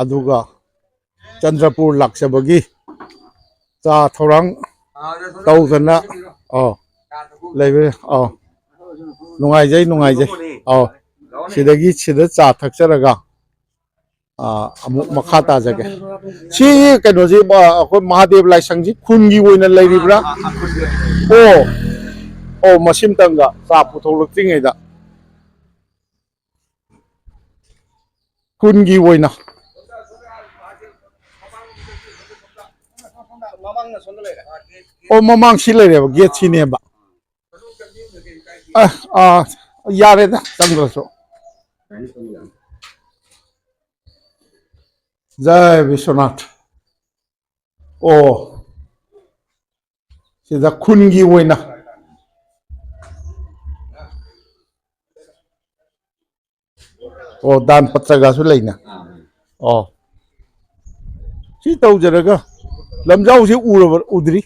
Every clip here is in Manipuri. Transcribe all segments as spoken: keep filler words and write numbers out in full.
ꯑꯗꯨꯒ ꯆꯟꯗ꯭ꯔꯄꯨꯔ ꯂꯥꯛꯆꯕꯒꯤ ꯆꯥ ꯊꯧꯔꯥꯡ ꯇꯧꯗꯅ, ꯑꯣ, ꯂꯩꯕ, ꯑꯣ, ꯅꯨꯡꯉꯥꯏꯖꯩ, ꯅꯨꯡꯉꯥꯏꯖꯩ꯫ ꯑꯣ, ꯁꯤꯗꯒꯤ, ꯁꯤꯗ ꯆꯥ ꯊꯛꯆꯔꯒ, ꯑꯥ, ꯑꯃꯨꯛ ꯃꯈꯥ ꯇꯥꯖꯒꯦ꯫ ꯁꯤ ꯀꯩꯅꯣꯁꯤ, ꯑ, ꯑꯩꯈꯣꯏ ꯃꯍꯥꯗꯦꯕ ꯂꯥꯏꯁꯪꯁꯤ ꯈꯨꯟꯒꯤ ꯑꯣꯏꯅ ꯂꯩꯔꯤꯕ꯭ꯔꯥ? ꯑꯣ, ꯑꯣ, ꯃꯁꯤꯝꯇꯪꯒ ꯆꯥ ꯄꯨꯊꯣꯛꯂꯛꯇ꯭ꯔꯤꯉꯩꯗ ꯈꯨꯟꯒꯤ ꯑꯣꯏꯅ꯫ ꯑꯣ, ꯃꯃꯥꯡ ꯁꯤ ꯂꯩꯔꯦꯕ, ꯒꯦꯠ ꯁꯤꯅꯦꯕ꯫ ꯑ, ꯑ, ꯌꯥꯔꯦꯗ, ꯆꯪꯗ꯭ꯔꯁꯨ꯫ ꯖꯥꯏ ꯕꯤꯁ꯭ꯋꯅꯥꯊ꯫ ꯑꯣ, ꯁꯤꯗ ꯈꯨꯟꯒꯤ ꯑꯣꯏꯅ꯫ ꯑꯣ, ꯗꯥꯟ ꯄꯠꯇ꯭ꯔꯒꯁꯨ ꯂꯩꯅ꯫ ꯑꯣ, ꯁꯤ ꯇꯧꯖꯔꯒ ꯂꯝꯖꯥꯎꯁꯤ ꯎꯔꯕ, ꯎꯗ꯭ꯔꯤ꯫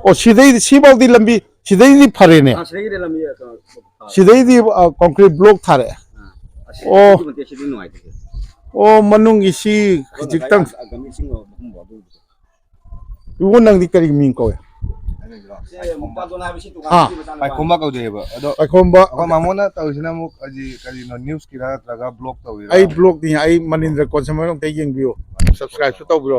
ꯑꯣ, ꯁꯤꯗꯩ, ꯁꯤꯐꯥꯎꯗꯤ ꯂꯝꯕꯤ ꯁꯤꯗꯩꯗꯤ ꯐꯔꯦꯅꯦ꯫ ꯑꯥ, ꯁꯤꯗꯒꯤꯗꯤ ꯂꯝꯕꯤ, ꯑ, ꯐꯔꯦ꯫ ꯁꯤꯗꯩꯗꯤ, ꯑ, ꯀꯣꯟꯀ꯭ꯔꯤꯠ ꯕ꯭ꯂꯣꯛ ꯊꯥꯔꯛꯑꯦ꯫ ꯑꯥ, ꯑꯁꯤ ꯑꯣ꯫ ꯑꯗꯨꯛꯀꯤ ꯃꯇꯤꯛ ꯁꯤꯗꯤ ꯅꯨꯡꯉꯥꯏꯇꯦ꯫ ꯑꯣ, ꯃꯅꯨꯡꯒꯤ ꯁꯤ ꯑꯗꯣ ꯉꯁꯥꯏ ꯈꯤꯇꯪ꯫ ꯑ, ꯑ, ꯒꯝꯚꯤꯔ ꯁꯤꯡ ꯃꯐꯝꯗꯣ ꯑꯗꯨꯒꯤꯗꯣ꯫ ꯏꯕꯨꯡꯉꯣ, ꯅꯪꯗꯤ ꯀꯔꯤ ꯃꯤꯡ ꯀꯧꯏ? ꯁꯤ ꯃꯨꯛꯇꯥꯖꯣꯟ ꯍꯥꯏꯕ ꯁꯤ ꯍꯥ? ꯗꯨꯀꯥꯟꯁꯤꯒꯤ ꯃꯆꯥꯅꯨꯄꯥ꯫ ꯄꯥꯏꯈꯣꯝꯕ ꯀꯧꯖꯩꯌꯦꯕ꯫ ꯑꯗꯣ ꯄꯥꯏꯈꯣꯝꯕ꯫ ꯑꯩꯈꯣꯏ ꯃꯥꯃꯣꯅ ꯇꯧꯔꯤꯁꯤꯅ ꯑꯃꯨꯛ ꯍꯥꯏꯗꯤ ꯀꯔꯤꯅꯣ, ꯅ꯭ꯌꯨꯁꯀꯤꯔ ꯅꯠꯇ꯭ꯔꯒ ꯕ꯭ꯂꯣꯛ ꯇꯧꯔꯤꯔ? ꯑꯩ ꯕ꯭ꯂꯣꯛꯅꯤ, ꯑꯩ ꯃꯅꯤꯟꯗ꯭ꯔ ꯀꯣꯟꯁꯃꯦꯟ ꯑꯝꯇ ꯌꯦꯡꯕꯤꯌꯨ, ꯁꯕꯁꯀ꯭ꯔꯥꯏꯕꯁꯨ ꯇꯧꯕꯤꯔꯣ꯫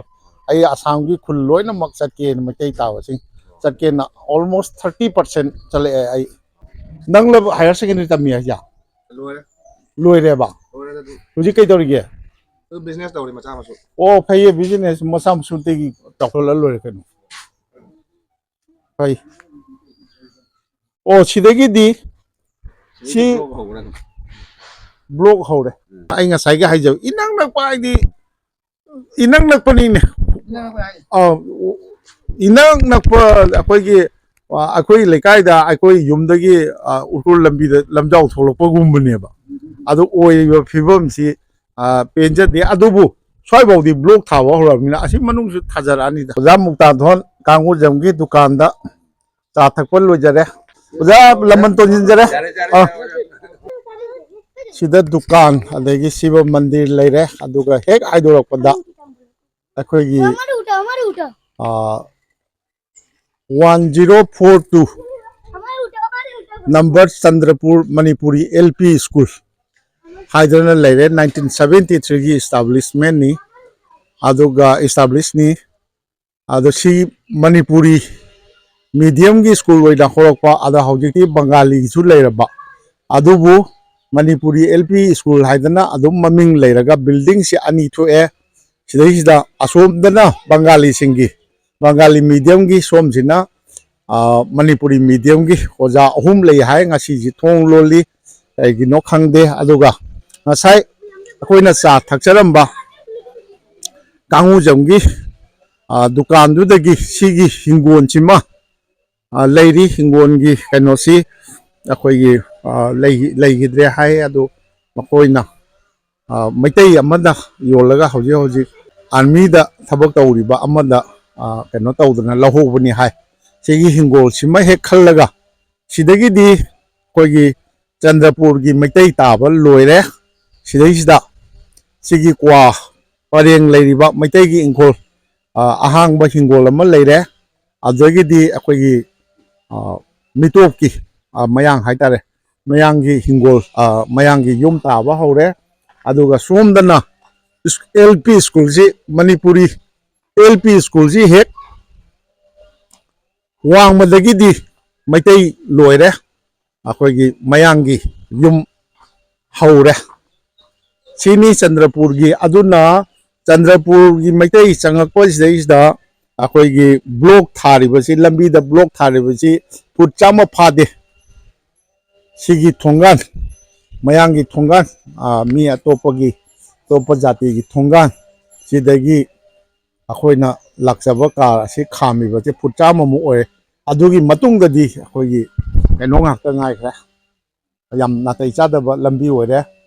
ꯑꯩ ꯑꯁꯥꯝꯒꯤ ꯈꯨꯜ ꯂꯣꯏꯅꯃꯛ ꯆꯠꯀꯦꯅ, ꯃꯩꯇꯩ ꯇꯥꯕꯁꯤꯡ ꯆꯠꯀꯦꯅ almost thirty percent ꯆꯠꯂꯛꯑꯦ ꯑꯩ꯫ ꯅꯪ ꯍꯥꯌꯔ ꯁꯦꯀꯦꯟꯗꯔꯤ ꯇꯝꯃꯤ ꯍꯥꯏꯁꯦ? ꯂꯣꯏꯔꯦ꯫ ꯂꯣꯏꯔꯦꯕ? ꯂꯣꯏꯔꯦ ꯑꯗꯨꯗꯤ꯫ ꯍꯧꯖꯤꯛ ꯀꯩ ꯇꯧꯔꯤꯒꯦ? ꯑꯗꯨ ꯕꯤꯖꯤꯅꯦꯁ ꯇꯧꯔꯤ ꯃꯆꯥ ꯃꯁꯨ꯫ ꯑꯣ, ꯐꯩꯌꯦ, ꯕꯤꯖꯤꯅꯦꯁ ꯃꯆꯥ ꯃꯁꯨꯗꯒꯤ ꯆꯥꯎꯈꯠꯂ ꯂꯣꯏꯔꯦ ꯀꯩꯅꯣ꯫ ꯐꯩ꯫ ꯑꯣ, ꯁꯤꯗꯒꯤꯗꯤ ꯁꯤ ꯕ꯭ꯂꯣꯛ ꯍꯧꯔꯦ ꯑꯗꯨꯝ꯫ ꯕ꯭ꯂꯣꯛ ꯍꯧꯔꯦ꯫ ꯎꯝ꯫ ꯑꯩ ꯉꯁꯥꯏꯒꯤ ꯍꯥꯏꯖꯕ ꯏꯅꯛ ꯅꯛꯄ ꯍꯥꯏꯗꯤ ꯏꯅꯛ ꯅꯛꯄꯅꯤꯅꯦ꯫ ꯑꯥ, ꯏꯅꯛ ꯅꯛꯄ ꯑꯩꯈꯣꯏꯒꯤ, ꯑ, ꯑꯩꯈꯣꯏ ꯂꯩꯀꯥꯏꯗ ꯑꯩꯈꯣꯏ ꯌꯨꯝꯗꯒꯤ, ꯑ, ꯎꯈ꯭ꯔꯨꯜ ꯂꯝꯕꯤꯗ ꯂꯝꯖꯥꯎ ꯊꯣꯛꯂꯛꯄꯒꯨꯝꯕꯅꯦꯕ꯫ ꯑꯗꯨ ꯑꯣꯏꯔꯤꯕ ꯐꯤꯕꯝꯁꯤ, ꯑ, ꯄꯦꯟꯖꯗꯦ꯫ ꯑꯗꯨꯕꯨ ꯁ꯭ꯋꯥꯏꯐꯥꯎꯗꯤ ꯕ꯭ꯂꯣꯛ ꯊꯥꯕ ꯍꯧꯔꯕꯅꯤꯅ ꯑꯁꯤ ꯃꯅꯨꯡꯁꯨ ꯊꯥꯖꯔꯛꯑꯅꯤꯗ꯫ ꯑꯣꯖꯥ ꯃꯨꯛꯇꯥꯊꯣꯟ ꯀꯥꯡꯒꯨꯖꯝꯒꯤ ꯗꯨꯀꯥꯟꯗ ꯆꯥ ꯊꯛꯄ ꯂꯣꯏꯖꯔꯦ꯫ ꯑꯣꯖꯥ ꯂꯃꯟ ꯇꯣꯟꯁꯤꯟꯖꯔꯦ꯫ ꯌꯥꯔꯦ, ꯌꯥꯔꯦ, ꯑ꯫ ꯌꯥꯔꯦ, ꯌꯥꯔꯦ꯫ ꯁꯤꯗ ꯗꯨꯀꯥꯟ, ꯑꯗꯒꯤ ꯁꯤꯕ ꯃꯟꯗꯤꯔ ꯂꯩꯔꯦ꯫ ꯑꯗꯨꯒ ꯍꯦꯛ ꯍꯥꯏꯗꯣꯔꯛꯄꯗ ꯑꯩꯈꯣꯏꯒꯤ, ꯑꯃꯔꯨꯇ, ꯑꯃꯔꯨꯇ꯫ ꯑꯥ, one zero four two number Chandrapur Manipuri L P school ꯍꯥꯏꯗꯅ ꯂꯩꯔꯦ꯫ ꯅꯥꯏꯟꯇꯤꯟ ꯁꯕꯦꯟꯇꯤ ꯊ꯭ꯔꯤꯒꯤ ꯏꯁꯇꯥꯕ꯭ꯂꯤꯁꯃꯦꯟꯅꯤ꯫ ꯑꯗꯨꯒ ꯏꯁꯇꯥꯕ꯭ꯂꯤꯁꯅꯤ꯫ ꯑꯗꯣ ꯁꯤ ꯃꯅꯤꯄꯨꯔꯤ ꯃꯤꯗꯤꯌꯝꯒꯤ ꯁ꯭ꯀꯨꯜ ꯑꯣꯏꯅ ꯍꯧꯔꯛꯄ, ꯑꯗꯣ ꯍꯧꯖꯤꯛꯇꯤ ꯕꯪꯒꯥꯂꯤꯒꯤꯁꯨ ꯂꯩꯔꯕ꯫ ꯑꯗꯨꯕꯨ ꯃꯅꯤꯄꯨꯔꯤ ꯑꯦꯜ ꯄꯤ ꯁ꯭ꯀꯨꯜ ꯍꯥꯏꯗꯅ ꯑꯗꯨꯝ ꯃꯃꯤꯡ ꯂꯩꯔꯒ ꯕꯤꯜꯗꯤꯡꯁꯤ ꯑꯅꯤ ꯊꯣꯛꯑꯦ꯫ ꯁꯤꯗꯩꯁꯤꯗ ꯑꯁꯣꯝꯗꯅ ꯕꯪꯒꯥꯂꯤꯁꯤꯡꯒꯤ, ꯕꯪꯒꯥꯂꯤ ꯃꯤꯗꯤꯌꯝꯒꯤ, ꯁꯣꯝꯁꯤꯅ, ꯑ, ꯃꯅꯤꯄꯨꯔꯤ ꯃꯤꯗꯤꯌꯝꯒꯤ ꯑꯣꯖꯥ ꯑꯍꯨꯝ ꯂꯩ ꯍꯥꯏ꯫ ꯉꯁꯤꯁꯤ ꯊꯣꯡ ꯂꯣꯜꯂꯤ, ꯀꯩꯒꯤꯅꯣ ꯈꯪꯗꯦ꯫ ꯑꯗꯨꯒ ꯉꯁꯥꯏ ꯑꯩꯈꯣꯏꯅ ꯆꯥ ꯊꯛꯆꯔꯝꯕ ꯀꯥꯡꯉꯨꯖꯝꯒꯤ, ꯑ, ꯗꯨꯀꯥꯟꯗꯨꯗꯒꯤ ꯁꯤꯒꯤ ꯍꯤꯡꯒꯣꯜꯁꯤꯃ, ꯑ, ꯂꯩꯔꯤ꯫ ꯍꯤꯡꯒꯣꯜꯒꯤ ꯀꯩꯅꯣꯁꯤ ꯑꯩꯈꯣꯏꯒꯤ, ꯑ, ꯂꯩꯈꯤ-, ꯂꯩꯈꯤꯗ꯭ꯔꯦ ꯍꯥꯏ꯫ ꯑꯗꯨ ꯃꯈꯣꯏꯅ, ꯑ, ꯃꯩꯇꯩ ꯑꯃꯗ ꯌꯣꯜꯂꯒ ꯍꯧꯖꯤꯛ ꯍꯧꯖꯤꯛ ꯑꯥꯔꯃꯤꯗ ꯊꯕꯛ ꯇꯧꯔꯤꯕ ꯑꯃꯗ, ꯑ, ꯀꯩꯅꯣ ꯇꯧꯗꯅ ꯂꯧꯍꯧꯕꯅꯤ ꯍꯥꯏ꯫ ꯁꯤꯒꯤ ꯍꯤꯡꯒꯣꯜꯁꯤꯃ ꯍꯦꯛ ꯈꯜꯂꯒ ꯁꯤꯗꯒꯤꯗꯤ ꯑꯩꯈꯣꯏꯒꯤ ꯆꯟꯗ꯭ꯔꯄꯨꯔꯒꯤ ꯃꯩꯇꯩ ꯇꯥꯕ ꯂꯣꯏꯔꯦ꯫ ꯁꯤꯗꯩꯁꯤꯗ ꯁꯤꯒꯤ ꯀ꯭ꯋꯥ ꯄꯔꯦꯡ ꯂꯩꯔꯤꯕ ꯃꯩꯇꯩꯒꯤ ꯏꯪꯈꯣꯜ, ꯑ, ꯑꯍꯥꯡꯕ ꯍꯤꯡꯒꯣꯜ ꯑꯃ ꯂꯩꯔꯦ꯫ ꯑꯗꯨꯗꯒꯤꯗꯤ ꯑꯩꯈꯣꯏꯒꯤ, ꯑ, ꯃꯤꯇꯣꯞꯀꯤ, ꯑ, ꯃꯌꯥꯡ ꯍꯥꯏꯇꯥꯔꯦ, ꯃꯌꯥꯡꯒꯤ ꯍꯤꯡꯒꯣꯜ, ꯑ, ꯃꯌꯥꯡꯒꯤ ꯌꯨꯝ ꯇꯥꯕ ꯍꯧꯔꯦ꯫ ꯑꯗꯨꯒ ꯁꯣꯝꯗꯅ ꯏꯁ-, ꯑꯦꯜ ꯄꯤ ꯁ꯭ꯀꯨꯜꯁꯤ, ꯃꯅꯤꯄꯨꯔꯤ ꯑꯦꯜ ꯄꯤ ꯁ꯭ꯀꯨꯜꯁꯤ ꯍꯦꯛ ꯋꯥꯡꯃꯗꯒꯤꯗꯤ ꯃꯩꯇꯩ ꯂꯣꯏꯔꯦ꯫ ꯑꯩꯈꯣꯏꯒꯤ ꯃꯌꯥꯡꯒꯤ ꯌꯨꯝ ꯍꯧꯔꯦ꯫ ꯁꯤꯅꯤ ꯆꯟꯗ꯭ꯔꯄꯨꯔꯒꯤ꯫ ꯑꯗꯨꯅ ꯆꯟꯗ꯭ꯔꯄꯨꯔꯒꯤ ꯃꯩꯇꯩ ꯆꯪꯉꯛꯄꯁꯤꯗꯩꯁꯤꯗ ꯑꯩꯈꯣꯏꯒꯤ ꯕ꯭ꯂꯣꯛ ꯊꯥꯔꯤꯕꯁꯤ, ꯂꯝꯕꯤꯗ ꯕ꯭ꯂꯣꯛ ꯊꯥꯔꯤꯕꯁꯤ ꯐꯨꯠ ꯆꯥꯝꯃ ꯐꯥꯗꯦ꯫ ꯁꯤꯒꯤ ꯊꯣꯡꯒꯥꯟ, ꯃꯌꯥꯡꯒꯤ ꯊꯣꯡꯒꯥꯟ, ꯑ, ꯃꯤ ꯑꯇꯣꯞꯄꯒꯤ, ꯑꯇꯣꯞꯄ ꯖꯥꯇꯤꯒꯤ ꯊꯣꯡꯒꯥꯟ, ꯁꯤꯗꯒꯤ ꯑꯩꯈꯣꯏꯅ ꯂꯥꯛꯆꯕ ꯀꯥꯔ ꯑꯁꯤ ꯈꯥꯝꯃꯤꯕꯁꯦ ꯐꯨꯠ ꯆꯥꯝꯃꯃꯨꯛ ꯑꯣꯏꯔꯦ꯫ ꯑꯗꯨꯒꯤ ꯃꯇꯨꯡꯗꯗꯤ ꯑꯩꯈꯣꯏꯒꯤ ꯀꯩꯅꯣ ꯉꯥꯛꯇ ꯉꯥꯏꯈ꯭ꯔꯦ꯫ ꯌꯥꯝ ꯅꯥꯇꯩ ꯆꯥꯗꯕ ꯂꯝꯕꯤ ꯑꯣꯏꯔꯦ꯫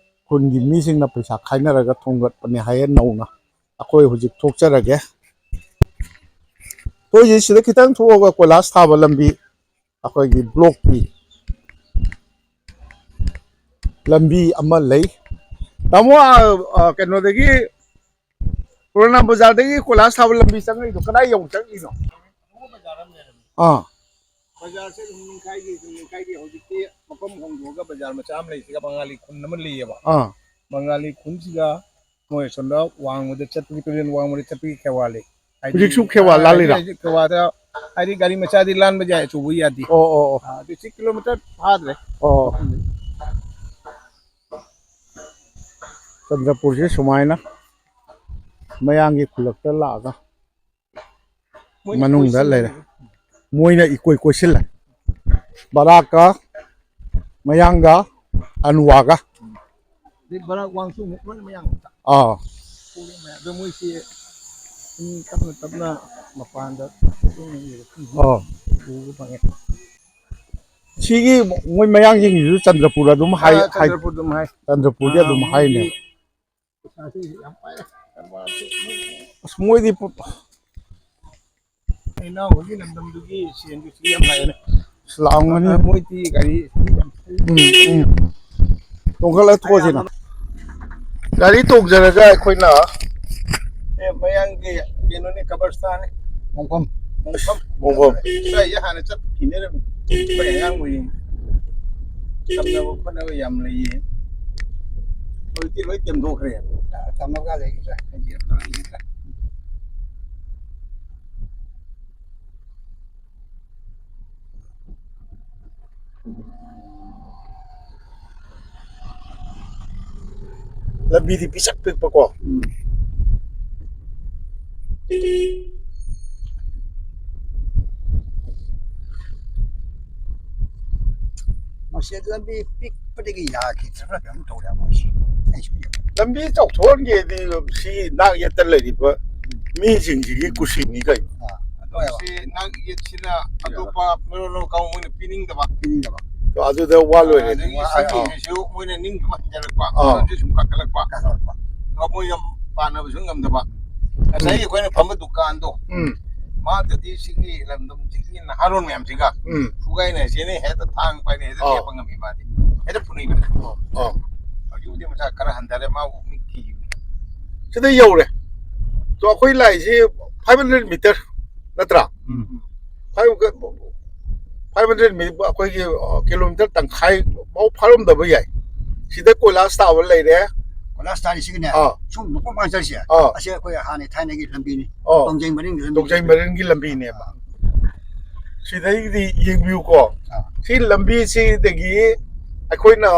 ꯈꯨꯟꯒꯤ ꯃꯤꯁꯤꯡꯅ ꯄꯩꯁꯥ ꯈꯥꯏꯅꯔꯒ ꯊꯣꯡꯒꯠꯄꯅꯦ ꯍꯥꯏꯌꯦ ꯅꯧꯅ꯫ ꯑꯩꯈꯣꯏ ꯍꯧꯖꯤꯛ ꯊꯣꯛꯆꯔꯒꯦ꯫ ꯑꯩꯈꯣꯏꯁꯦ ꯁꯤꯗ ꯈꯤꯇꯪ ꯊꯣꯛꯑꯒ ꯀꯣꯏꯂꯥꯁ ꯊꯥꯕ ꯂꯝꯕꯤ, ꯑꯩꯈꯣꯏꯒꯤ ꯕ꯭ꯂꯣꯛꯀꯤ ꯂꯝꯕꯤ ꯑꯃ ꯂꯩ꯫ ꯇꯥꯃꯣ, ꯑ, ꯑ, ꯀꯩꯅꯣꯗꯒꯤ, ꯄꯨꯔꯥꯅꯥ ꯕꯖꯥꯔꯗꯒꯤ ꯀꯣꯏꯂꯥꯁ ꯊꯥꯕ ꯂꯝꯕꯤ ꯆꯪꯉꯛꯏꯗꯣ ꯀꯗꯥꯏ ꯌꯧ ꯆꯪꯉꯛꯏꯅꯣ? ꯑꯥ꯫ ꯕꯖꯥꯔꯁꯦ ꯑꯗꯨꯝ ꯅꯤꯡꯈꯥꯏꯒꯤ, ꯑꯗꯨꯝ ꯅꯤꯡꯈꯥꯏꯒꯤ꯫ ꯍꯧꯖꯤꯛꯇꯤ ꯃꯐꯝ ꯍꯣꯡꯗꯣꯛꯑꯒ ꯕꯖꯥꯔ ꯃꯆꯥ ꯑꯃ ꯂꯩꯁꯤꯒ ꯕꯪꯒꯥꯂꯤ ꯈꯨꯟ ꯑꯃ ꯂꯩꯌꯦꯕ꯫ ꯑꯥ꯫ ꯕꯪꯒꯥꯂꯤ ꯈꯨꯟꯁꯤꯒ ꯃꯣꯏ ꯑꯁꯣꯝꯗ ꯋꯥꯡꯃꯗ ꯆꯠꯄꯒꯤ, ꯇꯨꯔꯦꯜ ꯋꯥꯡꯃꯗ ꯆꯠꯄꯒꯤ ꯈꯦꯋꯥ ꯂꯩ꯫ ꯍꯥꯏꯗꯤ, ꯍꯧꯖꯤꯛꯁꯨ ꯈꯦꯋꯥ ꯑꯥ, ꯂꯥꯜꯂꯤꯔꯥ? ꯍꯧꯖꯤꯛ ꯈꯦꯋꯥꯗ, ꯍꯥꯏꯗꯤ ꯒꯥꯔꯤ ꯃꯆꯥꯗꯤ ꯂꯥꯟꯕ ꯌꯥꯏ, ꯑꯆꯧꯕ ꯌꯥꯗꯦ꯫ ꯑꯣ, ꯑꯣ, ꯑꯣ꯫ ꯑꯥ, ꯑꯗꯨ ꯁꯤ ꯀꯤꯂꯣꯃꯤꯇꯔ ꯐꯥꯗ꯭ꯔꯦ꯫ ꯑꯣ꯫ ꯆꯟꯗ꯭ꯔꯄꯨꯔꯁꯦ ꯁꯨꯃꯥꯏꯅ ꯃꯌꯥꯡꯒꯤ ꯈꯨꯜꯂꯛꯇ ꯂꯥꯛꯑꯒ ꯃꯣꯏꯅ ꯃꯅꯨꯡꯗ ꯀꯣꯏꯁꯤꯜꯂꯤ꯫ ꯂꯩꯔꯦ꯫ ꯃꯣꯏꯅ ꯏꯀꯣꯏ ꯀꯣꯏꯁꯤꯜꯂꯦ꯫ ꯕꯔꯥꯛꯀ, ꯃꯌꯥꯡꯒ, ꯑꯅꯨꯋꯥꯒ꯫ ꯑꯗꯩ ꯕꯔꯥꯛ ꯋꯥꯡꯁꯨ ꯑꯃꯨꯛ ꯂꯣꯏꯅ ꯃꯌꯥꯡ ꯉꯥꯛꯇ꯫ ꯑꯥ꯫ ꯑꯗꯣ ꯃꯣꯏꯁꯤ ꯁꯨꯝ ꯇꯞꯅ ꯇꯞꯅ ꯃꯄꯥꯟꯗ ꯑꯥ꯫ ꯎꯕ ꯐꯪꯉꯦ꯫ ꯁꯤꯒꯤ ꯃꯣꯏ ꯃꯌꯥꯡꯁꯤꯡꯁꯤꯁꯨ ꯆꯟꯗ꯭ꯔꯄꯨꯔ ꯑꯗꯨꯝ ꯍꯥꯏ-, ꯑꯥ, ꯍꯥꯏ-, ꯆꯟꯗ꯭ꯔꯄꯨꯔ ꯑꯗꯨꯝ ꯍꯥꯏ꯫ ꯆꯟꯗ꯭ꯔꯄꯨꯔꯗꯤ ꯑꯥ, ꯑꯗꯨꯝ ꯃꯣꯏꯒꯤ ꯍꯥꯏꯅꯦ꯫ ꯄꯩꯁꯥꯁꯤ ꯌꯥꯝ ꯄꯥꯏꯔꯦ꯫ ꯀꯔꯕꯥꯔꯁꯤ꯫ ꯑꯁ, ꯃꯣꯏꯗꯤ ꯄꯨ-, ꯏꯅꯥꯎ ꯍꯣꯏꯒꯤ ꯂꯝꯗꯝꯗꯨꯒꯤ ꯁꯦꯟꯗꯨ ꯁꯤ ꯌꯥꯝ ꯄꯥꯏꯔꯦ꯫ ꯑꯁ, ꯂꯥꯛꯑꯝꯒꯅꯤ꯫ ꯑꯥ, ꯃꯣꯏꯗꯤ ꯒꯥꯔꯤ ꯎꯝ, ꯎꯝ꯫ ꯇꯣꯡꯈꯠꯂ ꯊꯣꯛꯑꯁꯤꯅ꯫ ꯒꯥꯔꯤ ꯇꯣꯡꯖꯔꯒ ꯑꯩꯈꯣꯏꯅ, ꯑꯦ, ꯃꯌꯥꯡꯒꯤ ꯀꯩꯅꯣꯅꯤ, ꯀꯕꯔꯁꯇꯥꯟꯅꯤ꯫ ꯃꯣꯡꯐꯝ꯫ ꯃꯣꯡꯐꯝ꯫ ꯃꯣꯡꯐꯝ꯫ ꯁ꯭ꯋꯥꯏꯁꯦ ꯍꯥꯟꯅ ꯆꯠꯈꯤꯅꯔꯝꯃꯤ꯫ ꯑꯩꯈꯣꯏ ꯑꯉꯥꯡ ꯑꯣꯏꯔꯤꯉꯩ꯫ ꯇꯝꯅꯕ ꯈꯣꯠꯅꯕ ꯌꯥꯝ ꯂꯩꯌꯦ꯫ ꯍꯧꯖꯤꯛꯇꯤ ꯂꯣꯏ ꯇꯦꯝꯊꯣꯛꯈ꯭ꯔꯦ꯫ ꯇꯝꯅꯕꯒ ꯂꯩꯈꯤꯗ꯭ꯔꯦ꯫ ꯂꯝꯕꯤꯗꯤ ꯄꯤꯁꯛ ꯄꯤꯛꯄꯀꯣ꯫ ꯎꯝ꯫ ꯃꯁꯤ ꯂꯝꯕꯤ ꯄꯤꯛꯄꯗꯒꯤ ꯌꯥꯈꯤꯗ꯭ꯔꯕ꯭ꯔꯥ ꯀꯩꯅꯣꯝ ꯇꯧꯔꯦ ꯃꯣꯏꯁꯤ꯫ ꯑꯩ ꯁꯨꯝ ꯌꯦꯡꯕꯗ꯫ ꯂꯝꯕꯤ ꯆꯥꯎꯊꯣꯛꯍꯟꯒꯦꯗꯤ ꯁꯤ ꯅꯥꯛ ꯌꯦꯠꯇ ꯂꯩꯔꯤꯕ ꯃꯤꯁꯤꯡꯁꯤꯒꯤ ꯀꯨꯁꯤꯅꯤ ꯀꯩꯅꯣ꯫ ꯑꯥ, ꯑꯗꯣ ꯍꯣꯏ, ꯍꯣꯏ꯫ ꯁꯤ ꯅꯥꯛ ꯌꯦꯠꯁꯤꯅ ꯑꯇꯣꯞꯄ ꯃꯔꯣꯟ ꯃꯔꯣꯟ ꯀꯥꯡꯕꯨ ꯃꯣꯏꯅ ꯄꯤꯅꯤꯡꯗꯕ꯫ ꯄꯤꯅꯤꯡꯗꯕ꯫ ꯑꯗꯣ ꯑꯗꯨꯗ ꯋꯥ ꯂꯣꯏꯔꯦ꯫ ꯑꯗꯒꯤ ꯑꯥ, ꯑꯥ꯫ ꯁꯤꯒꯤꯁꯤꯁꯨ ꯃꯣꯏꯅ ꯅꯤꯡꯗꯕ ꯍꯦꯟꯖꯜꯂꯛꯄ, ꯑꯥ꯫ ꯃꯔꯣꯟꯁꯦ ꯁꯨꯝ ꯀꯛꯊꯠꯂꯛꯄ꯫ ꯀꯛꯊꯠꯂꯛꯄ꯫ ꯑꯗꯨꯒ ꯃꯣꯏꯅ ꯄꯥꯟꯅꯕꯁꯨ ꯉꯝꯗꯕ꯫ ꯉꯁꯥꯏ ꯎꯝ꯫ ꯑꯩꯈꯣꯏꯅ ꯐꯝꯕ ꯗꯨꯀꯥꯟꯗꯣ, ꯎꯝ꯫ ꯃꯥꯗꯗꯤ ꯁꯤꯒꯤ ꯂꯝꯗꯝꯁꯤꯒꯤ ꯅꯍꯥꯔꯣꯟ ꯃꯌꯥꯝꯁꯤꯒ ꯎꯝ꯫ ꯐꯨꯒꯥꯏꯅꯁꯦꯅ ꯍꯦꯛꯇ ꯊꯥꯡ ꯄꯥꯏꯅ ꯍꯦꯛꯇ ꯑꯥ꯫ ꯂꯦꯞꯄ ꯉꯝꯃꯤ ꯃꯥꯗꯤ꯫ ꯍꯦꯛꯇ ꯐꯨꯅꯩꯕ꯫ ꯑꯥ꯫ ꯍꯧꯖꯤꯛꯄꯨꯗꯤ ꯃꯁꯥ ꯈꯔ ꯍꯟꯊꯔꯦ, ꯃꯥꯕꯨ ꯃꯤ ꯀꯤꯕꯅꯤ꯫ ꯁꯤꯗ ꯌꯧꯔꯦ꯫ ꯇꯣ, ꯑꯩꯈꯣꯏ ꯂꯥꯛꯏꯁꯤ five hundred meter ꯅꯠꯇ꯭ꯔꯥ? ꯎꯝ꯫ Five, five hundred meter, ꯑꯩꯈꯣꯏꯒꯤ, ꯑ, kilometer ꯇꯪꯈꯥꯏ ꯐꯥꯎ ꯐꯥꯔꯝꯗꯕ ꯌꯥꯏ꯫ ꯁꯤꯗ ꯀꯣꯏꯂꯥꯁ ꯊꯥꯕ ꯂꯩꯔꯦ꯫ ꯀꯣꯏꯂꯥꯁ ꯊꯥꯔꯤꯁꯤꯒꯅꯦ, ꯑꯥ꯫ ꯁꯨꯝ ꯃꯀꯣꯛ ꯃꯥꯡ ꯆꯠꯂꯤꯁꯦ, ꯑꯥ꯫ ꯑꯁꯤ ꯑꯩꯈꯣꯏ ꯍꯥꯟꯅ ꯊꯥꯏꯅꯒꯤ ꯂꯝꯕꯤꯅꯤ꯫ ꯑꯥ꯫ ꯇꯣꯡꯖꯩ ꯃꯔꯤꯡꯒꯤ ꯂꯝꯕꯤ꯫ ꯇꯣꯡꯖꯩ ꯃꯔꯤꯡꯒꯤ ꯂꯝꯕꯤꯅꯦꯕ꯫ ꯁꯤꯗꯩꯗꯤ ꯌꯦꯡꯕꯤꯌꯨꯀꯣ꯫ ꯑꯥ꯫ ꯁꯤ ꯂꯝꯕꯤꯁꯤꯗꯒꯤ ꯑꯩꯈꯣꯏꯅ,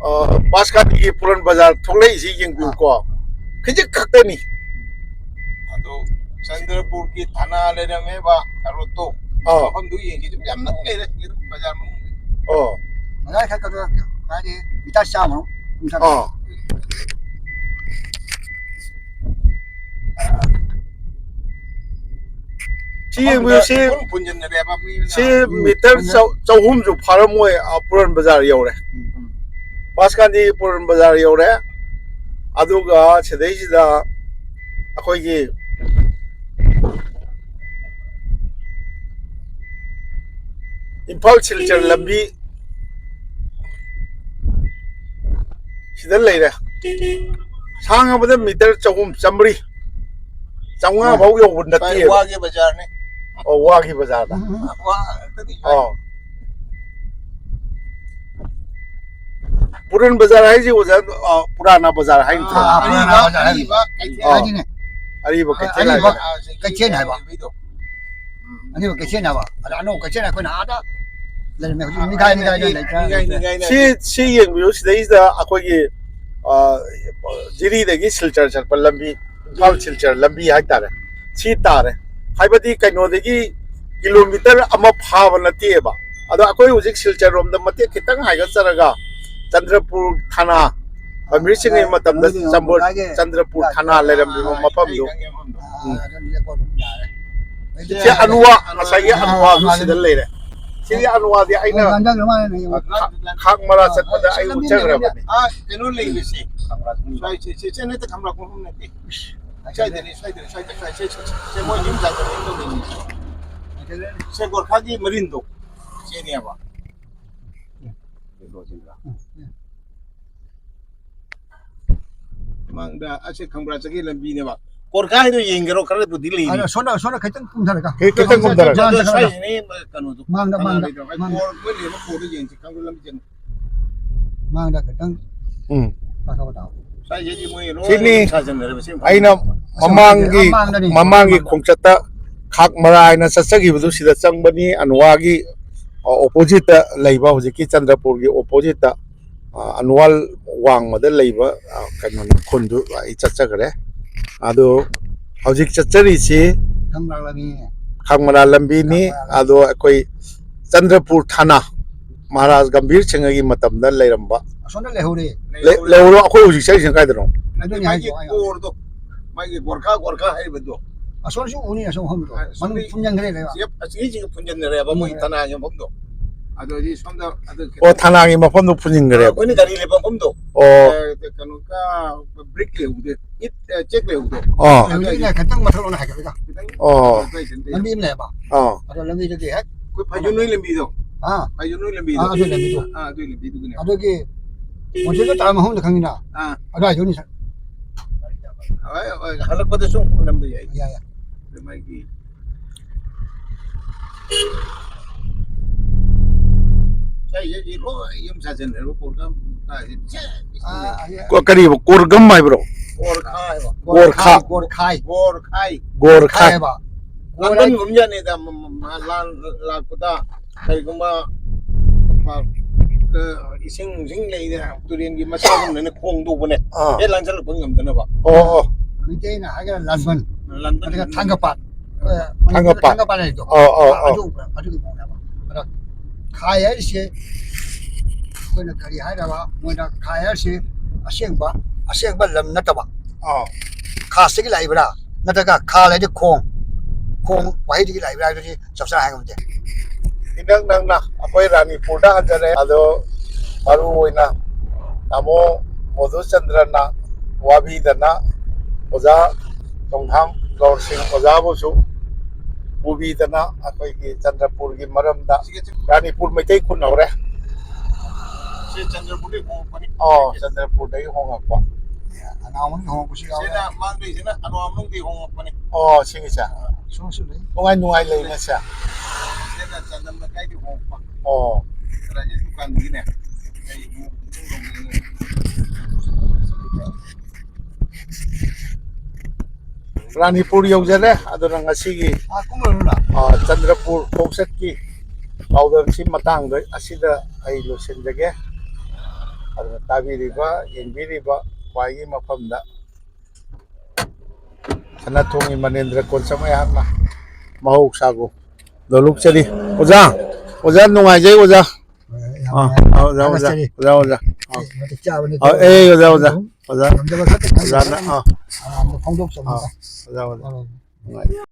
ꯑ, ꯕꯥꯁꯀꯥꯟꯒꯤ ꯄꯨꯔꯟ ꯕꯖꯥꯔ ꯊꯣꯛꯂꯛꯏꯁꯤ ꯌꯦꯡꯕꯤꯌꯨꯀꯣ꯫ ꯑꯥ꯫ ꯈꯖꯤꯛ ꯈꯛꯇꯅꯤ꯫ ꯑꯗꯣ ꯆꯟꯗ꯭ꯔꯄꯨꯔꯒꯤ ꯊꯥꯅꯥ ꯂꯩꯔꯝꯃꯦꯕ, ꯔꯣꯠꯇꯣ꯫ ꯑꯥ꯫ ꯃꯐꯝꯗꯨ ꯌꯦꯡꯈꯤꯗꯦ, ꯌꯥꯝ ꯅꯛꯅ ꯂꯩꯔꯦ, ꯑꯗꯨꯝ ꯕꯖꯥꯔ ꯃꯅꯨꯡꯗ꯫ ꯑꯣ꯫ ꯕꯖꯥꯔ ꯈꯛꯇꯗ ꯀꯥꯏꯗꯤ meter ꯆꯥꯝꯃ ꯍꯨꯝꯐꯨ꯫ ꯑꯥ꯫ ꯁꯤ ꯌꯦꯡꯕꯤꯌꯨ, ꯁꯤ, ꯃꯐꯝꯗ ꯄꯨꯟ ꯄꯨꯟꯁꯤꯟꯅꯔꯦꯕ ꯃꯤ ꯁꯤ ꯃꯌꯥꯝ꯫ Meter ꯆꯧ-, ꯆꯍꯨꯝꯁꯨ ꯐꯥꯔꯝꯃꯣꯏ, ꯑ, ꯄꯨꯔꯟ ꯕꯖꯥꯔ ꯌꯧꯔꯦ꯫ ꯎꯝ꯫ ꯕꯥꯁꯀꯥꯟꯗꯤ ꯄꯨꯔꯟ ꯕꯖꯥꯔ ꯌꯧꯔꯦ꯫ ꯑꯗꯨꯒ ꯁꯤꯗꯩꯁꯤꯗ ꯑꯩꯈꯣꯏꯒꯤ ꯏꯝꯐꯥꯜ ꯁꯤꯜꯆꯔ ꯂꯝꯕꯤ ꯁꯤꯗ ꯂꯩꯔꯦ꯫ ꯁꯥꯡꯉꯕꯗ meter ꯆꯍꯨꯝ, ꯆꯥꯝꯃꯔꯤ, ꯆꯥꯝꯃꯉꯥ ꯐꯥꯎ ꯌꯧꯕ ꯅꯠꯇꯦ꯫ ꯋꯥꯒꯤ ꯕꯖꯥꯔꯅꯦ꯫ ꯑꯣ, ꯋꯥꯒꯤ ꯕꯖꯥꯔꯗ꯫ ꯋꯥ ꯉꯥꯛꯇꯅꯤ꯫ ꯑꯣ꯫ ꯄꯨꯔꯟ ꯕꯖꯥꯔ ꯍꯥꯏꯁꯤ ꯑꯣꯖꯥ, ꯑ, ꯄꯨꯔꯥꯅ ꯕꯖꯥꯔ ꯍꯥꯏ ꯅꯠꯇ꯭ꯔꯣ? ꯑꯥ, ꯄꯨꯔꯥꯅ ꯑꯔꯤꯕ, ꯕꯖꯥꯔ ꯍꯥꯏ꯫ ꯑꯔꯤꯕ ꯀꯩꯊꯦꯜ ꯑꯣ꯫ ꯍꯥꯏꯁꯤꯅꯦ꯫ ꯑꯔꯤꯕ ꯀꯩꯊꯦꯜ ꯑꯔꯤꯕ ꯍꯥꯏꯕ꯫ ꯀꯩꯊꯦꯜ ꯍꯥꯏꯕ꯫ ꯎꯝ꯫ ꯑꯔꯤꯕ ꯀꯩꯊꯦꯜ ꯍꯥꯏꯕ꯫ ꯑꯗ ꯑꯅꯧꯕ ꯀꯩꯊꯦꯜ ꯑꯩꯈꯣꯏꯅ ꯑꯥꯗ ꯂꯩꯔꯝꯃꯦ꯫ ꯍꯧꯖꯤꯛ ꯅꯤꯡꯈꯥꯏ, ꯅꯤꯡꯈꯥꯏ, ꯅꯤꯡꯈꯥꯏ ꯂꯩꯇ꯭ꯔꯦ꯫ ꯁꯤ, ꯁꯤ ꯌꯦꯡꯕꯤꯌꯨ, ꯁꯤꯗꯩꯁꯤꯗ ꯑꯩꯈꯣꯏꯒꯤ, ꯑ, ꯖꯤꯔꯤꯗꯒꯤ ꯁꯤꯜꯆꯔ ꯆꯠꯄ ꯂꯝꯕꯤ, ꯏꯝꯐꯥꯜ ꯁꯤꯜꯆꯔ ꯂꯝꯕꯤ ꯍꯥꯏꯇꯥꯔꯦ꯫ ꯁꯤ ꯇꯥꯔꯦ꯫ ꯍꯥꯏꯕꯗꯤ ꯀꯩꯅꯣꯗꯒꯤ kilometer ꯑꯃ ꯐꯥꯕ ꯅꯠꯇꯦꯕ꯫ ꯑꯗꯣ ꯑꯩꯈꯣꯏ ꯍꯧꯖꯤꯛ ꯁꯤꯜꯆꯔ ꯔꯣꯝꯗ ꯃꯇꯦꯛ ꯈꯤꯇꯪ ꯍꯥꯏꯒꯠꯆꯔꯒ ꯆꯟꯗ꯭ꯔꯄꯨꯔ ꯊꯥꯅꯥ, ꯕꯝꯕꯤꯔ ꯁꯤꯡꯒꯤ ꯃꯇꯝꯗ ꯆꯝꯕꯨ-, ꯆꯟꯗ꯭ꯔꯄꯨꯔ ꯊꯥꯅꯥ ꯂꯩꯔꯝꯃꯤꯕ ꯃꯐꯝꯗꯣ꯫ ꯎꯝ꯫ ꯁꯤ ꯑꯅꯨꯋꯥ, ꯉꯁꯥꯏꯒꯤ ꯑꯅꯨꯋꯥꯗꯨ ꯁꯤꯗ ꯂꯩꯔꯦ꯫ ꯁꯤꯒꯤ ꯑꯅꯨꯋꯥꯗꯤ ꯑꯩꯅ ꯈꯥ-, ꯈꯥꯛ ꯃꯔꯥ ꯆꯠꯄꯗ ꯑꯩ ꯎꯠꯆꯈ꯭ꯔꯕꯅꯤ꯫ ꯑꯥ, ꯀꯩꯅꯣ ꯂꯩꯕꯁꯦ꯫ ꯁ꯭ꯋꯥꯏꯁꯦ, ꯁꯤ ꯅꯠꯇꯦ, ꯈꯝꯂꯥꯄꯨꯔ ꯅꯠꯇꯦ꯫ ꯁ꯭ꯋꯥꯏꯗꯅꯤ, ꯁ꯭ꯋꯥꯏꯗꯅꯤ, ꯁ꯭ꯋꯥꯏꯗ, ꯁ꯭ꯋꯥꯏ, ꯁꯤ, ꯁꯤ, ꯁꯤ ꯃꯣꯏ ꯌꯨꯝ ꯁꯥꯖꯕ ꯌꯨꯝ ꯇꯧꯗꯣꯏꯅꯤ꯫ ꯁꯦ ꯒꯣꯔꯈꯥꯒꯤ ꯃꯔꯤꯟꯗꯣ꯫ ꯁꯤꯅꯦꯕ꯫ ꯃꯃꯥꯡꯗ ꯑꯁꯤ ꯈꯪꯕ꯭ꯔꯥ, ꯆꯠꯈꯤ ꯂꯝꯕꯤꯅꯦꯕ꯫ ꯀꯣꯔꯈꯥꯏꯗꯣ ꯌꯦꯡꯒꯦꯔꯣ? ꯈꯔꯕꯨꯗꯤ ꯂꯩꯔꯤ꯫ ꯑꯗꯣ ꯁꯣꯝꯗ, ꯁꯣꯝꯗ ꯈꯤꯇꯪ ꯀꯨꯝꯊꯔꯒ꯫ ꯈꯤꯇꯪ ꯀꯨꯝꯊꯔꯒ꯫ ꯃꯥꯡꯗ, ꯁ꯭ꯋꯥꯏꯁꯤꯅꯦ, ꯀꯩꯅꯣꯗꯣ꯫ ꯃꯥꯡꯗ, ꯀꯪꯂꯥ ꯃꯥꯡꯗ, ꯂꯩꯇ꯭ꯔꯣ? ꯃꯥꯡꯗ꯫ ꯀꯣꯔ ꯃꯣꯏ ꯂꯩꯕ ꯀꯣꯔꯗꯣ ꯌꯦꯡꯁꯤ, ꯈꯪꯕ꯭ꯔꯥ, ꯂꯝꯕꯤ ꯆꯦꯟ-꯫ ꯃꯥꯡꯗ ꯈꯤꯇꯪ꯫ ꯎꯝ꯫ ꯀꯥꯈꯠꯄ ꯇꯥꯕ꯫ ꯁ꯭ꯋꯥꯏꯁꯤꯗꯤ ꯃꯣꯏ ꯂꯣꯏ ꯁꯤꯅꯤ ꯁꯥꯖꯟꯅꯔꯦꯕ, ꯁꯤ ꯑꯩꯅ ꯃꯐꯝꯁꯦ꯫ ꯃꯃꯥꯡꯒꯤ, ꯃꯃꯥꯡꯗꯅꯤ, ꯃꯃꯥꯡꯒꯤ ꯃꯃꯥꯡꯗ꯫ ꯈꯣꯡꯆꯠꯇ ꯈꯥꯛ ꯃꯔꯥ ꯍꯥꯏꯅ ꯆꯠꯆꯈꯤꯕꯗꯨ ꯁꯤꯗ ꯆꯪꯕꯅꯤ, ꯑꯅꯋꯥꯒꯤ, ꯑ, opposite ꯇ ꯂꯩꯕ, ꯍꯧꯖꯤꯛꯀꯤ ꯆꯟꯗ꯭ꯔꯄꯨꯔꯒꯤ opposite ꯇ, ꯑ, ꯑꯅꯋꯥꯜ ꯋꯥꯡꯃꯗ ꯂꯩꯕ, ꯑ, ꯀꯩꯅꯣꯅꯤ, ꯈꯨꯟꯗꯨ ꯑꯩ ꯆꯠꯆꯈ꯭ꯔꯦ꯫ ꯑꯗꯣ ꯍꯧꯖꯤꯛ ꯆꯠꯆꯔꯤꯁꯤ ꯈꯪꯕ꯭ꯔꯥ ꯂꯝꯕꯤ? ꯈꯥꯛ ꯃꯔꯥ ꯂꯝꯕꯤꯅꯤ꯫ ꯈꯥꯛ ꯃꯔꯥ ꯂꯝꯕꯤ꯫ ꯑꯗꯣ ꯑꯩꯈꯣꯏ ꯆꯟꯗ꯭ꯔꯄꯨꯔ ꯊꯥꯅꯥ, ꯃꯍꯥꯔꯥꯖ ꯒꯝꯚꯤꯔ ꯁꯤꯡꯍꯒꯤ ꯃꯇꯝꯗ ꯂꯩꯔꯝꯕ꯫ ꯑꯁꯣꯝꯗ ꯂꯩꯍꯧꯔꯦ꯫ ꯂꯩ-, ꯂꯩꯍꯧꯔꯦ꯫ ꯑꯩꯈꯣꯏ ꯍꯧꯖꯤꯛ ꯆꯠꯂꯤꯁꯤꯅ ꯀꯥꯏꯗꯅꯣ? ꯑꯗꯨꯅꯤ ꯃꯥꯒꯤ ꯍꯥꯏꯁꯦ, ꯀꯣꯔꯗꯣ, ꯃꯥꯒꯤ ꯒꯣꯔꯈꯥ, ꯒꯣꯔꯈꯥ ꯍꯥꯏꯔꯤꯕꯗꯣ꯫ ꯑꯁꯣꯝꯁꯨ ꯎꯅꯤ, ꯑꯁꯣꯝ ꯃꯐꯝꯗꯣ꯫ ꯑ, ꯃꯅꯨꯡ ꯁꯣꯝꯒꯤ ꯐꯨꯝꯖꯤꯟꯈ꯭ꯔꯦ ꯂꯩꯕ꯫ ꯆꯦꯞ ꯑꯁꯤꯒꯤꯁꯤꯒ ꯐꯨꯝꯖꯤꯟꯅꯔꯦꯕ, ꯃꯣꯏ ꯎꯝ꯫ ꯊꯅꯥꯒꯤ ꯃꯐꯝꯗꯣ꯫ ꯑꯗꯨꯗꯤ ꯁꯣꯝꯗ, ꯑꯗꯨ ꯑꯣ, ꯊꯅꯥꯒꯤ ꯃꯐꯝꯗꯣ ꯐꯨꯝꯖꯤꯟꯈ꯭ꯔꯦꯕ꯫ ꯑꯩꯈꯣꯏꯅ ꯒꯥꯔꯤ ꯂꯩꯕ ꯃꯐꯝꯗꯣ꯫ ꯑꯣ꯫ ꯑ, ꯀꯩꯅꯣꯒ, ꯕ꯭ꯔꯤꯛ ꯂꯩꯍꯧꯗꯦ꯫ ꯏꯠ, ꯑ, ꯆꯦꯛ ꯂꯩꯍꯧꯗꯦ꯫ ꯑꯣ꯫ ꯑꯗꯨ ꯍꯧꯖꯤꯛꯀꯤꯅ ꯈꯤꯇꯪ ꯃꯊꯛ ꯂꯣꯝꯗ ꯍꯥꯏꯒꯠꯂꯒ꯫ ꯈꯤꯇꯪ ꯑꯣ꯫ ꯃꯊꯛ ꯂꯣꯝꯗ꯫ ꯂꯝꯕꯤ ꯑꯃ ꯂꯩꯌꯦꯕ꯫ ꯑꯥ꯫ ꯑꯗꯣ ꯂꯝꯕꯤꯗꯨꯗꯤ ꯍꯦꯛ ꯑꯩꯈꯣꯏ ꯐꯩꯖꯨ ꯅꯣꯏ ꯂꯝꯕꯤꯗꯣ꯫ ꯑꯥ꯫ ꯐꯩꯖꯨ ꯅꯣꯏ ꯂꯝꯕꯤꯗꯣ꯫ ꯑꯥ, ꯑꯗꯨ ꯂꯝꯕꯤꯗꯣ꯫ ꯑꯥ, ꯑꯗꯨꯏ ꯂꯝꯕꯤꯗꯨꯒꯤꯅꯦ꯫ ꯑꯗꯨꯒꯤ ꯃꯣꯟꯇꯦꯛꯇ ꯇꯥꯕ ꯃꯐꯝꯗ ꯈꯪꯉꯤꯅ? ꯑꯥ꯫ ꯑꯗꯨꯋꯥꯏꯗꯨꯅꯤ ꯁꯥꯔ꯫ ꯍꯣꯏ, ꯍꯣꯏ, ꯍꯜꯂꯛꯄꯗꯁꯨ ꯑꯃꯨꯛ ꯎꯔꯝꯕ ꯌꯥꯏ꯫ ꯌꯥꯏ, ꯌꯥꯏ꯫ ꯑꯗꯨ ꯃꯥꯒꯤ ꯁ꯭ꯋꯥꯏꯁꯤꯗꯤ ꯂꯣꯏ ꯌꯨꯝ ꯁꯥꯖꯟꯅꯔꯕ ꯀꯣꯔꯒꯝ ꯀꯥꯏꯁꯦ ꯆꯦ-꯫ ꯑꯥ, ꯑꯥ, ꯀꯣ-, ꯀꯔꯤꯕ? ꯀꯣꯔꯒꯝ ꯍꯥꯏꯕ꯭ꯔꯣ? ꯀꯣꯔꯈꯥ ꯍꯥꯏꯕ꯫ ꯒꯣꯔꯈꯥ꯫ ꯒꯣꯔꯈꯥꯏ꯫ ꯒꯣꯔꯈꯥꯏ꯫ ꯒꯣꯔꯈꯥꯏ꯫ ꯍꯥꯏꯕ꯫ ꯂꯥꯟꯕꯟꯒꯨꯝ ꯌꯥꯅꯤꯗ, ꯃ-, ꯃ-, ꯃ-, ꯂꯥꯟ ꯂꯥꯛꯄꯗ ꯀꯔꯤꯒꯨꯝꯕ, ꯑ, ꯏꯁꯤꯡ ꯅꯨꯡꯁꯤꯡ ꯂꯩꯗꯅ ꯇꯨꯔꯦꯟꯒꯤ ꯃꯆꯥꯒꯨꯝꯗꯅ ꯈꯣꯡꯗꯣꯛꯄꯅꯦ꯫ ꯑꯥ꯫ ꯍꯦꯛ ꯂꯥꯟꯁꯤꯜꯂꯛꯄ ꯉꯝꯗꯅꯕ꯫ ꯑꯣ, ꯑꯣ꯫ ꯃꯩꯇꯩꯅ ꯍꯥꯏꯔꯒꯅ ꯂꯥꯟꯕꯟ꯫ ꯂꯥꯟꯕꯟ꯫ ꯑꯗꯨꯒ ꯊꯥꯡꯒꯄꯥꯠ꯫ ꯑ, ꯊꯥꯡꯒꯄꯥꯠ꯫ ꯊꯥꯡꯒꯄꯥꯠ ꯍꯥꯏꯗꯣ꯫ ꯑꯣ, ꯑꯣ, ꯑꯣ꯫ ꯑꯗꯨ, ꯑꯗꯨꯒꯤ ꯃꯑꯣꯡꯅꯦꯕ꯫ ꯑꯗꯣ ꯈꯥꯏ ꯍꯥꯏꯔꯤꯁꯦ ꯑꯩꯈꯣꯏꯅ ꯀꯔꯤ ꯍꯥꯏꯔꯕ, ꯃꯣꯏꯅ ꯈꯥꯏ ꯍꯥꯏꯔꯤꯁꯦ ꯑꯁꯦꯡꯕ, ꯑꯁꯦꯡꯕ ꯂꯝ ꯅꯠꯇꯕ꯫ ꯑꯥ꯫ ꯈꯥꯁꯇꯒꯤ ꯂꯥꯛꯏꯕ꯭ꯔꯥ? ꯅꯠꯇ꯭ꯔꯒ ꯈꯥꯜ ꯍꯥꯏꯗꯤ ꯈꯣꯡ, ꯈꯣꯡ ꯋꯥꯍꯩꯗꯒꯤ ꯂꯥꯛꯏꯕ꯭ꯔꯥ ꯍꯥꯏꯕꯗꯤ ꯆꯞ ꯆꯥꯅ ꯍꯥꯏ ꯉꯝꯗꯦ꯫ ꯏꯅꯛ ꯅꯛꯅ ꯑꯩꯈꯣꯏ ꯔꯥꯅꯤꯄꯨꯔꯗ ꯍꯟꯖꯔꯦ꯫ ꯑꯗꯣ ꯃꯔꯨ ꯑꯣꯏꯅ ꯇꯥꯃꯣ ꯃꯣꯗꯨꯆꯟꯗ꯭ꯔꯅ ꯋꯥꯕꯤꯗꯅ ꯑꯣꯖꯥ ꯇꯣꯡꯊꯥꯝ ꯒꯧꯔ ꯁꯤꯡ ꯑꯣꯖꯥꯕꯨꯁꯨ ꯄꯨꯕꯤꯗꯅ ꯑꯩꯈꯣꯏꯒꯤ ꯆꯟꯗ꯭ꯔꯄꯨꯔꯒꯤ ꯃꯔꯝꯗ ꯔꯥꯅꯤꯄꯨꯔ ꯃꯩꯇꯩ ꯈꯨꯟ ꯍꯧꯔꯦ꯫ ꯆꯟꯗ꯭ꯔꯄꯨꯔꯗꯒꯤ ꯍꯣꯡꯉꯛꯄꯅꯤ꯫ ꯑꯣ, ꯆꯟꯗ꯭ꯔꯄꯨꯔꯗꯒꯤ ꯍꯣꯡꯉꯛꯄ꯫ ꯑꯅꯥꯎ ꯃꯅꯨꯡꯗ ꯍꯣꯡꯉꯛꯄꯁꯨ ꯌꯥꯎꯋꯦ꯫ ꯁꯤꯅ ꯃꯥꯡꯗꯩꯁꯤꯅ ꯑꯅꯥꯎ ꯃꯅꯨꯡꯗꯒꯤ ꯍꯣꯡꯉꯛꯄꯅꯤ꯫ ꯑꯣ, ꯁꯤꯒꯤꯁꯦ꯫ ꯁꯨꯝ ꯁꯨꯝ ꯂꯩ꯫ ꯅꯨꯡꯉꯥꯏ ꯅꯨꯡꯉꯥꯏ ꯂꯩꯅꯁꯦ꯫ ꯁꯤꯅ ꯆꯥꯟꯗꯝ ꯂꯩꯀꯥꯏꯗꯒꯤ ꯍꯣꯡꯉꯛꯄ꯫ ꯑꯣ꯫ ꯔꯥꯖꯦꯁ ꯗꯨꯀꯥꯟꯗꯒꯤꯅꯦ꯫ ꯑꯩ ꯑꯃꯨꯛ ꯔꯥꯅꯤꯄꯨꯔ ꯌꯧꯖꯔꯦ꯫ ꯑꯗꯨꯅ ꯉꯁꯤꯒꯤ, ꯑꯥ, ꯀꯨꯝꯃꯔꯣꯏꯅ꯫ ꯑꯥ, ꯆꯟꯗ꯭ꯔꯄꯨꯔ ꯈꯣꯡꯆꯠꯀꯤ ꯄꯥꯎꯗꯝꯁꯤ ꯃꯇꯥꯡꯗ ꯑꯁꯤꯗ ꯑꯩ ꯂꯣꯏꯁꯤꯟꯖꯒꯦ꯫ ꯑꯗꯨꯅ ꯇꯥꯕꯤꯔꯤꯕ, ꯌꯦꯡꯕꯤꯔꯤꯕ ꯈ꯭ꯋꯥꯏꯒꯤ ꯃꯐꯝꯗ ꯁꯅꯥꯊꯣꯡꯒꯤ ꯃꯅꯦꯟꯗ꯭ꯔ ꯀꯣꯟꯁꯝ ꯑꯩꯍꯥꯛꯅ ꯃꯍꯧꯁꯥꯒꯨꯝ ꯅꯣꯂꯨꯛꯆꯔꯤ꯫ ꯑꯣꯖꯥ, ꯑꯣꯖꯥ ꯅꯨꯡꯉꯥꯏꯖꯩ ꯑꯣꯖꯥ꯫ ꯍꯣꯏ, ꯌꯥꯝ ꯑꯥ, ꯅꯨꯡꯉꯥꯏ꯫ ꯑꯥ, ꯑꯣꯖꯥ, ꯑꯣꯖꯥ, ꯊꯥꯒꯠꯆꯔꯤ꯫ ꯑꯣꯖꯥ, ꯑꯣꯖꯥ꯫ ꯑꯥ꯫ ꯑꯦ, ꯃꯇꯤꯛ ꯆꯥꯕꯅꯤ꯫ ꯑꯥ, ꯑꯦ, ꯑꯣꯖꯥ, ꯑꯣꯖꯥ꯫ ꯑꯗꯨꯝ ꯑꯣꯖꯥ, ꯉꯝꯖꯕ ꯈꯛꯇ ꯈꯟꯖꯕ ꯑꯣꯖꯥꯅ, ꯑꯃ, ꯑꯥ꯫ ꯑꯥ, ꯐꯣꯡꯗꯣꯛꯆꯕꯅꯤꯗ꯫ ꯑꯥ, ꯑꯣꯖꯥ, ꯑꯣꯖꯥ꯫ ꯑꯥ꯫ ꯅꯨꯡꯉꯥꯏ꯫